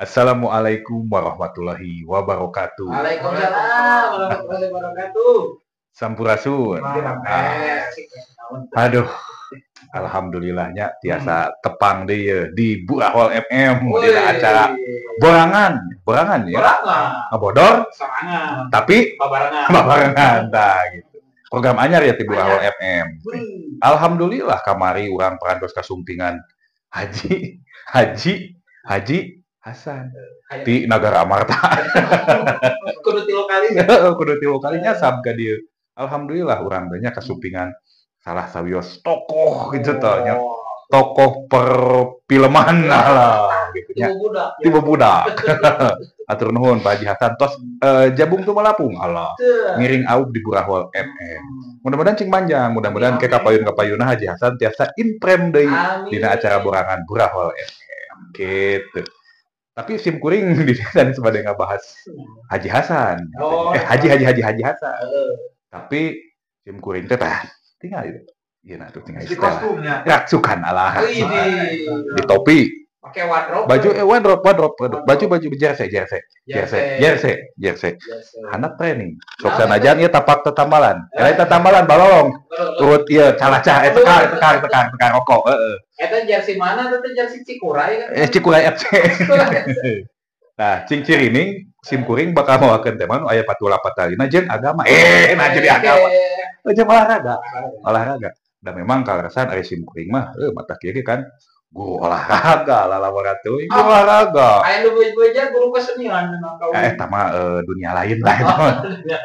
Assalamualaikum warahmatullahi wabarakatuh. Waalaikumsalam warahmatullahi wabarakatuh. Sampurasun. Ah, aduh, alhamdulillahnya tiasa tepang deui ye di Burahol FM dina acara borangan, borangan ya. Borangan. Ngabodor Sorangan. Tapi babarengan. Babarengan tah gitu. Program anyar ya di Burahol FM. Wih. Alhamdulillah kamari urang parantos kasumpingan Haji Haji Haji Hasan di Nagara Amarta. Kudu tilu kali. Kudu tilu kali nyasab ka dieu. Alhamdulillah urang banyak kasumpingan salah sawios tokoh gitu toh nya. Tokoh perfilman lah gitu nya. Tibu budak. Tiba budak. Atur nuhun Pak Haji Hasan tos jabung tuh malapung Allah. Teu. Ngiring aub di Burahol FM. Mudah-mudahan cing manjang, mudah-mudahan ke kapayun-kapayunna Haji Hasan tiasa in frame deui Amin. Dina acara borangan Burahol FM gitu. Tapi sim kuring di sini sebagai ngabahas Haji Hasan. Oh. Haji Haji Haji Haji Hasan. Heeh. Tapi sim kuring teh tah tinggal itu. Iya nah tuh tinggal Di istilah. kostumnya. Raksukan alah. Wih, Di topi, pakai wardrobe. Baju wardrobe, wardrobe, wardrobe. Baju baju jersey, jersey, jersey, jersey, jersey. Jersey. Handap training. Sok sanajan ieu tapak tetambalan. Lain tetambalan balolong. Urut ieu calacah tekar tekar tekar tekar rokok heeh. Eta jersey mana tuh, teh jersey Cikuray kan? Cikuray FC. Cikuray. Nah, cing cirining sim kuring bakal mawakeun tema nu aya patula patalina jeung agama. Nah jadi agama. Jeung olahraga. Olahraga. Dan memang kaleresan aya sim kuring mah mata kieu kan guru olahraga lalawara teuing guru olahraga. Aya nu beja guru kesenian memang kau. Eta mah dunia lain lah eta mah.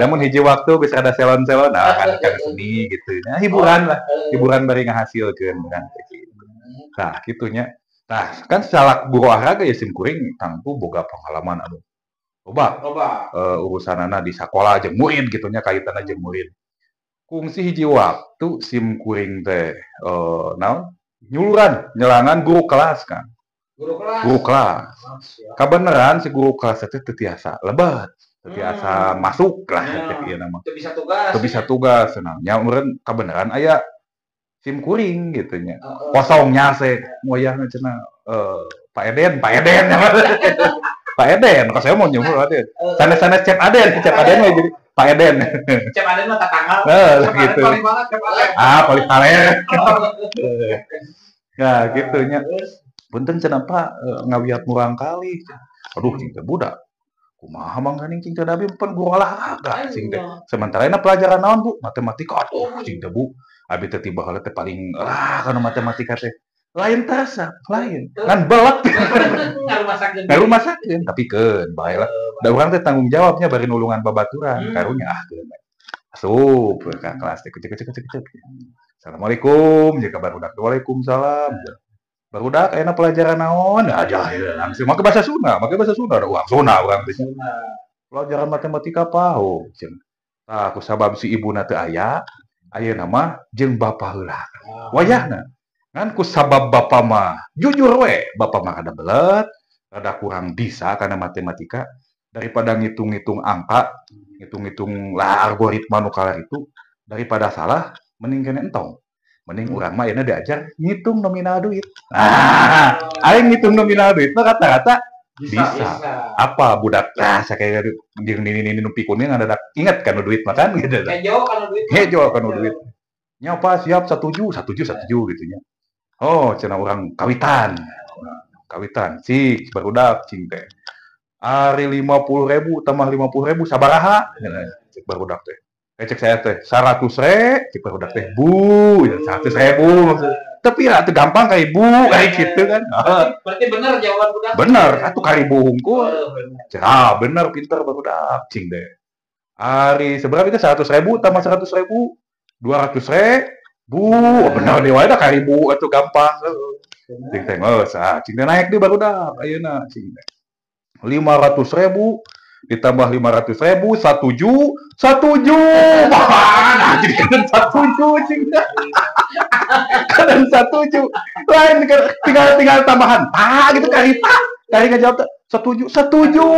Namun hiji waktu bisa ada selon-selon nah kan kan seni gitu. Nah, hiburan lah, hiburan bari ngahasilkeun kan gitu. Nah, kitunya. Nah, kan secara guru olahraga ya sim kuring tangtu boga pengalaman anu loba. Loba. Urusanana di sakola jeung murid gitu nya, kaitanna jeung murid. Kungsi hiji waktu sim kuring teh naon? Nyuluran, nyelangan guru kelas kan. Guru kelas. Guru kelas. Oh, siap. Kabeneran si guru kelas teh teu tiasa lebet, teu tiasa masuk lah cek ieu nama. Teu bisa tugas. Teu bisa tugas cenah. Nya meureun kabeneran aya sim kuring gitu nya. Heeh. Kosongnya se moyahna cenah Pak Eden, Pak Eden. Pak Eden, kok saya mau nyebut Pak Eden. Sanes-sanes Cep Aden, Cep Aden mah jadi Pak Eden. Cep Aden mah tatanggal. Heeh, Cep Aden gitu. paling banget Cep Aden. Ah, paling paler. Nah, gitu nya. Terus? Punten cenah Pak, ngawiat murang kali. Aduh, cing teh budak. Kumaha mangkaning cing teh da abi pan guru olahraga cing teh. Sementara ini pelajaran naon Bu? Matematika. Aduh, cing teh Bu. Abi teh tiba heula teh paling lah kana matematika teh. Lain terasa, lain. Ngan belek. Ngarumasakeun. Ngarumasakeun, tapi keun bae lah. Da urang teh tanggung jawabnya bari nulungan babaturan, karunya ah keun bae. Asup ka kelas teh kucek kucek kucek kucek. Assalamualaikum, jeung ka barudak. Waalaikumsalam. Barudak ayeuna pelajaran naon? Aja ya, langsung make bahasa Sunda, make bahasa Sunda, da urang Sunda urang teh. Pelajaran matematika apa? Oh, cenah. Tah kusabab si ibuna teu aya, ayeuna mah jeung bapa heula. Wayahna. Ngan kusabab bapa mah jujur we, bapa mah rada belet, rada kurang bisa karena matematika daripada ngitung-ngitung angka, ngitung-ngitung lah algoritma nu kalar itu daripada salah mending kene entong. Mending urang mah ayeuna diajar ngitung nominal duit. Nah, aing ngitung nominal duit mah rata-rata bisa. Bisa. Apa budak lah sakaya jeung nini-nini nu pikunnya ngadadak ingat kan nu duit mah kan gitu. Hejo kana duit. Hejo kana duit. Nya apa siap satuju, satuju, satuju gitu nya. Oh, cenah urang kawitan. Kawitan, cik barudak cing teh. Ari 50.000 tambah 50.000 sabaraha? Cenah cek barudak teh. Cek saya teh 100 re, cek barudak teh bu, ya, 100.000 maksud. Tapi ya teu gampang ka ibu, kayak gitu kan. Berarti bener jawaban budak. Bener, atuh ka ribu hungkul. Oh, bener. Ah, bener pinter barudak cing teh. Ari seberapa itu 100.000 tambah 100.000, 200 re. Bu, bener nih wae da ka ribu atuh gampang. Cing teh geus, ah, cing teh naik deui barudak ayeuna cing teh. 500.000 ditambah 500.000, satuju, satuju. Nah, jadi kan satuju cing teh. Kan satuju. Lain tinggal tambahan. Ah, gitu karita. Kari ngajawab teh setuju, setuju.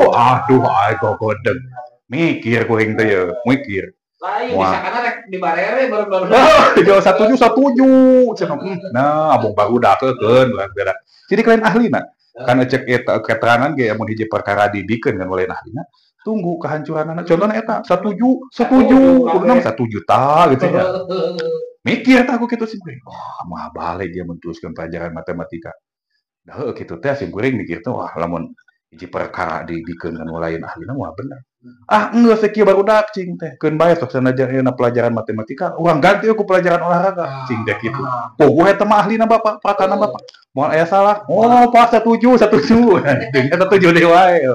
Aduh, ai gogodeg. Mikir kuring teh ye, mikir. Lain Wah. bisa karena rek di barere baru-baru. Oh, dijawab satuju, satuju. Cenah, nah, abong barudak keun, urang beda. Jadi kalian ahlina. Kan cek eta keterangan ge mun hiji perkara dibikeun kan oleh ahlina, tunggu kehancuranana. Contohna eta satuju, satuju, kuduna 1 juta gitu ya. Mikir tah aku kitu sim kuring. Wah, mah balik dia meneruskan pelajaran matematika. Dah heueuh kitu teh sim kuring mikir teh wah lamun hiji perkara dibikeun kan lain ahlina mah bener. Ah geus kieu barudak cing teh. Keun bae sok sanajan ayeuna pelajaran matematika, urang ganti ku pelajaran olahraga cing teh kitu. Puguh eta mah ahlina bapak, prakana bapak. Moal aya salah. Oh, Pak setuju, setuju. Nya setuju deui wae.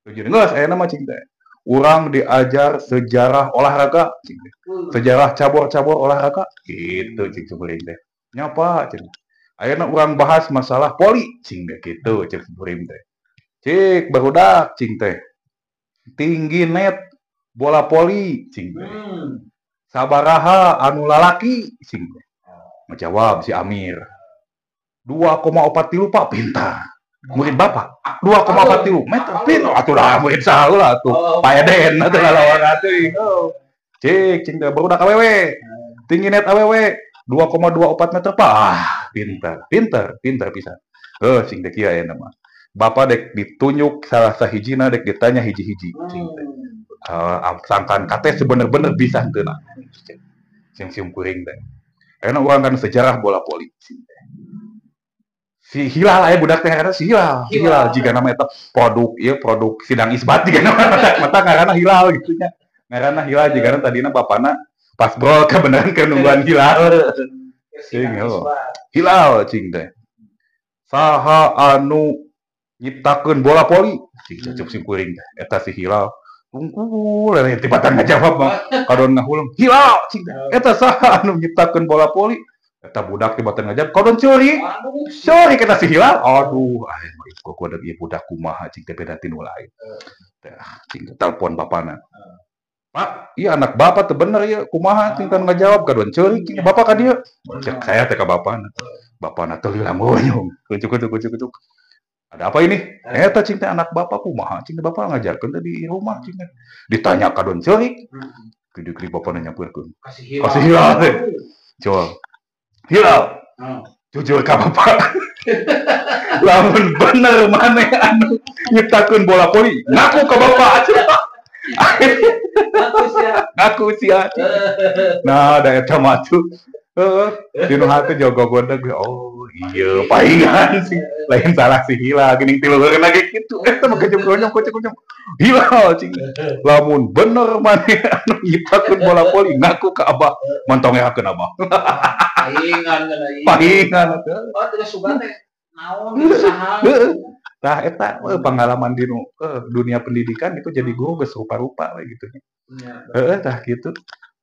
Setuju geus ayeuna mah cing teh. Urang diajar sejarah olahraga cing teh. Sejarah cabor-cabor olahraga gitu cing kuring teh. Nya Pak cing. Ayeuna urang bahas masalah poli cing teh kitu cing kuring teh. Cik barudak cing teh. Tinggi net bola poli cing teh. Sabaraha anu lalaki cing teh. Ngejawab si Amir. 2,43 Pak pintar. Murid Bapak 2,43 meter pintar atuh dah murid saha atuh. Pak Eden atuh lalawan atuh. Cik cing teh barudak awewe. Tinggi net awewe 2,24 meter Pak. Ah, pintar, pintar, pintar pisan. Heuh cing teh kieu ayeuna mah. Bapak dek ditunjuk salah sahijina dek ditanya hiji-hiji cing teh. Sangkan kate sebener-bener bisa henteu na. Sing sium kuring teh. Ayeuna urang kan sejarah bola voli cing teh. Si Hilal aya budak teh ngaranna si Hilal. Si Hilal jiga nama eta produk ieu produk sidang isbat jiga nama mata ngaranna Hilal gitu nya. Ngaranna Hilal jigana tadina bapana pas brol kebenaran keur nungguan Hilal. Cing Hilal cing teh. Saha anu nyiptakeun bola voli cing cecep sim kuring teh eta si Hilal tungkul lele tibatan ngajawab mah kadon ngahuleng Hilal cing teh eta saha anu nyiptakeun bola voli eta budak tibatan ngajawab kadon ceurik ceurik eta si Hilal aduh aya mah kok ada ieu budak kumaha cing teh beda ti nu lain teh cing teh telepon bapana Pak ieu anak bapak teu bener ieu kumaha cing teh ngajawab kadon ceurik cing bapak ka dieu cek saya teh ka bapana bapana teh lila monyong kucuk kucuk kucuk kucuk. Ada apa ini? Eta cing teh anak bapak kumaha? Cing teh bapak ngajarkeun teh di rumah cing teh. Ditanya kadon ceurik. Gede-gede bapak nyampeurkeun. Kasih hilal. Kasih hilal teh. Jual. Hilal. Jujur ka bapak. Lamun bener maneh anu nyiptakeun bola voli, ngaku ka bapak. Ngaku sia. Ngaku sia. Nah, da eta mah tuh. Heeh, dinu hati jago gondeg oh iya paingan sih lain salah si Hilal geuning tiluheureun lagi kitu eta mah kejeng gonyong kocek gonyong Hilal cing lamun bener maneh anu nyiptakeun bola voli ngaku ka abah montongeakeun abah paingan kana ieu paingan oh teu sugan teh naon saha tah eta pengalaman dinu dunia pendidikan itu jadi guru geus rupa-rupa we gitu nya heeh tah kitu.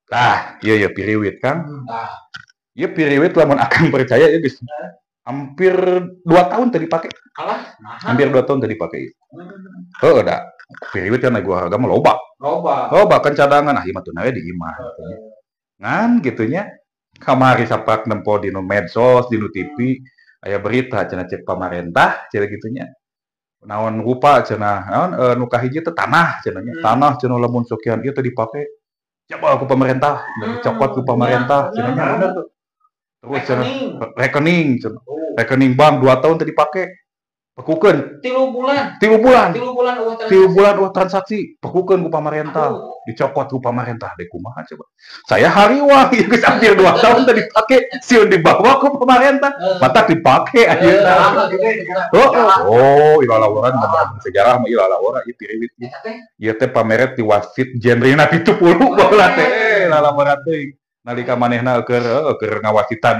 Tah, ieu ya piriwit Kang. Ieu piriwit lamun akang percaya ieu geus hampir 2 tahun teu dipake. Alah, naha. Hampir 2 tahun teu dipake. Heuh da. Piriwit kan gua harga mah loba. Loba. Loba kan cadangan ah ieu mah teu we di imah. Ngan kitu nya kamari sapak nempo dinu medsos, dinu TV aya berita cenah cek pamarentah cenah kitu nya. Naon rupa cenah naon nu kahiji teh tanah cenah nya. Tanah cenah lamun sekian ieu teu dipake. Coba aku pemerintah, dicopot ku pemerintah, cenah bener tuh. Terus cenah rekening, cenah. Rekening bank 2 tahun teu dipake. Pekukeun. 3 bulan. 3 bulan. 3 bulan eueuh transaksi. 3 bulan eueuh transaksi, pekukeun ku pamarentah. Dicopot ku pamarentah deh kumaha coba. Saya hariwang ieu geus hampir 2 tahun teu dipake, sieun dibawa ku pamarentah, matak dipake ayeuna. Oh, ilalawaran sejarah mah ilalawara ieu piriwit. Ieu teh pameret di wasit genrena 70 baheula teh lalawaran teuing. Nalika manehna keur ngawasitan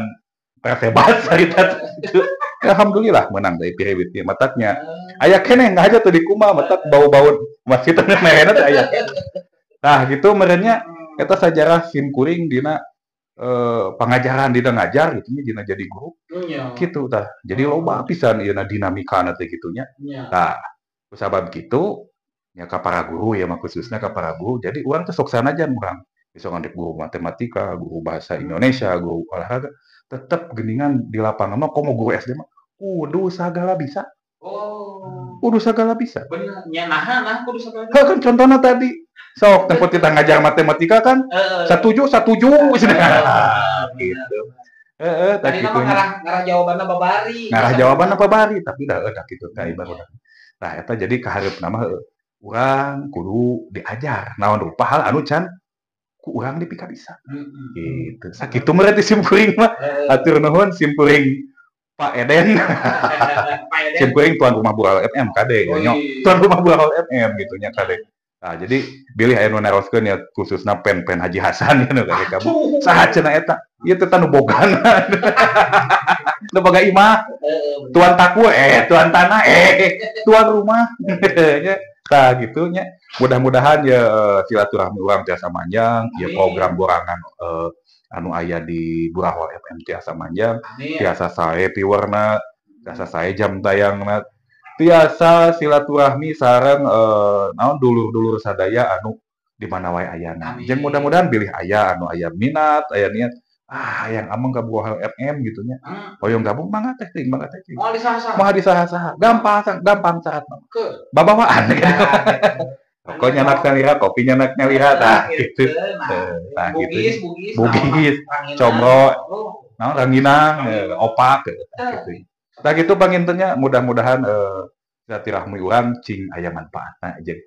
Persebas harita teh. Alhamdulillah menang dari piriwit ieu mataknya. Aya keneh ngahaja teu dikumaha matak bau-bau wasit merena teh aya. Nah gitu merenya eta sajarah sim kuring dina pangajaran dina ngajar gitu nya dina jadi guru. Kitu tah. Jadi loba pisan ieu dinamikana teh kitu nya. Tah kusabab kitu nya ka para guru ya mah khususnya ka para guru. Jadi urang teh sok sanajan urang bisa ngandep guru matematika, guru bahasa Indonesia, guru olahraga tetep geningan di lapangan mah komo guru SD mah kudu sagala bisa. Oh. Kudu sagala bisa. Bener, nya naha nah kudu sagala. Heuh kan contohna tadi. Sok tempat kita ngajar matematika kan, satuju, satuju, gitu. Heeh, tah Tadi kitu mah nya. Ngarah jawabanna babari. Ngarah jawabanna babari, tapi da heuh kitu tah barudak. Tah eta jadi kahareupna mah heueuh. Urang kudu diajar naon rupa hal anu can ku urang dipikabisa. Gitu. Sakitu meureun ti simkuring mah. Hatur nuhun simkuring Pak Eden. Pak Eden. Simkuring tuan rumah Burahol FM kade nya. Tuan rumah Burahol FM gitu nya kade. Nah, jadi bilih aya nu naroskeun ya khususna pen-pen Haji Hasan ya nu kade kamu. Saha cenah eta? Ieu teh nu bogana. Nu boga imah. Tuan taku tuan tanah tuan rumah. Nya. Tah gitu nya. Mudah-mudahan ya silaturahmi urang tiasa manjang, ya program borangan anu aya di Burahol FM tiasa manjang, tiasa sae piwarna, tiasa sae jam tayangna, tiasa silaturahmi sareng naon dulur-dulur sadaya anu di mana wae ayana. Jeung mudah-mudahan bilih aya anu aya minat, aya niat, hayang ameng ka Burahol FM gitu nya. Hoyong gabung mangga teh ting, mangga teh ting. Moal disaha-saha. Moal disaha-saha. Gampang, gampang syaratna. Babawaan. Rokok nyanak nyalira, kopi nyanak nyalira, tah gitu. Tah gitu. Bugis, Bugis, comro, naon ranginang, opak gitu. Tah gitu pangintennya mudah-mudahan silaturahmi urang cing aya manfaatna jeung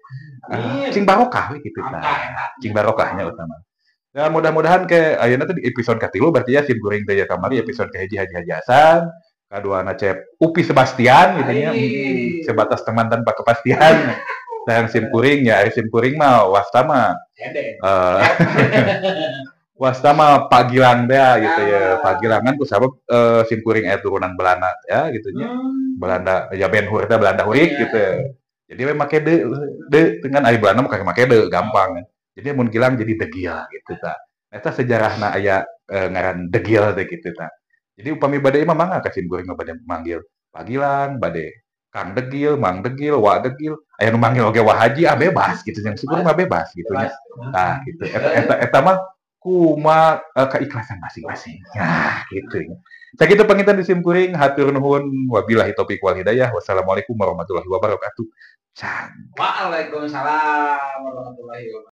cing barokah we kitu tah. Cing barokahnya utama. Ya mudah-mudahan ke ayeuna teh di episode ka-3 berarti ya sim kuring teh ya kamari episode ka-1 Haji Haji Hasan, kaduana Cep Upi Sebastian gitu nya. Sebatas teman tanpa kepastian. Sayang sim kuring ya, ari sim kuring mah wasta mah. Wasta mah Pak Gilang teh gitu ya. Pak Gilang kan kusabab sim kuring aya turunan Belanda ya gitu nya. Belanda ya Ben Hur teh Belanda hurik gitu. Jadi we make de de dengan ari Belanda mah make de gampang. Jadi mun Gilang jadi degil gitu ta. Eta sejarahna aya ngaran degil teh gitu ta. Jadi upami bade mah mangga ka sim kuring mah bade manggil Pak Gilang, bade Kang Degil, Mang Degil, Wak Degil, aya nu manggil oge Wak Haji, ah bebas gitu, yang syukur mah bebas gitu nya. Tah gitu. Eta mah kuma keikhlasan masing-masing. Nah, gitu nya. Sakitu panginten di sim kuring, hatur nuhun, wabillahi taufik wal hidayah. Wassalamualaikum warahmatullahi wabarakatuh. Waalaikumsalam warahmatullahi wabarakatuh.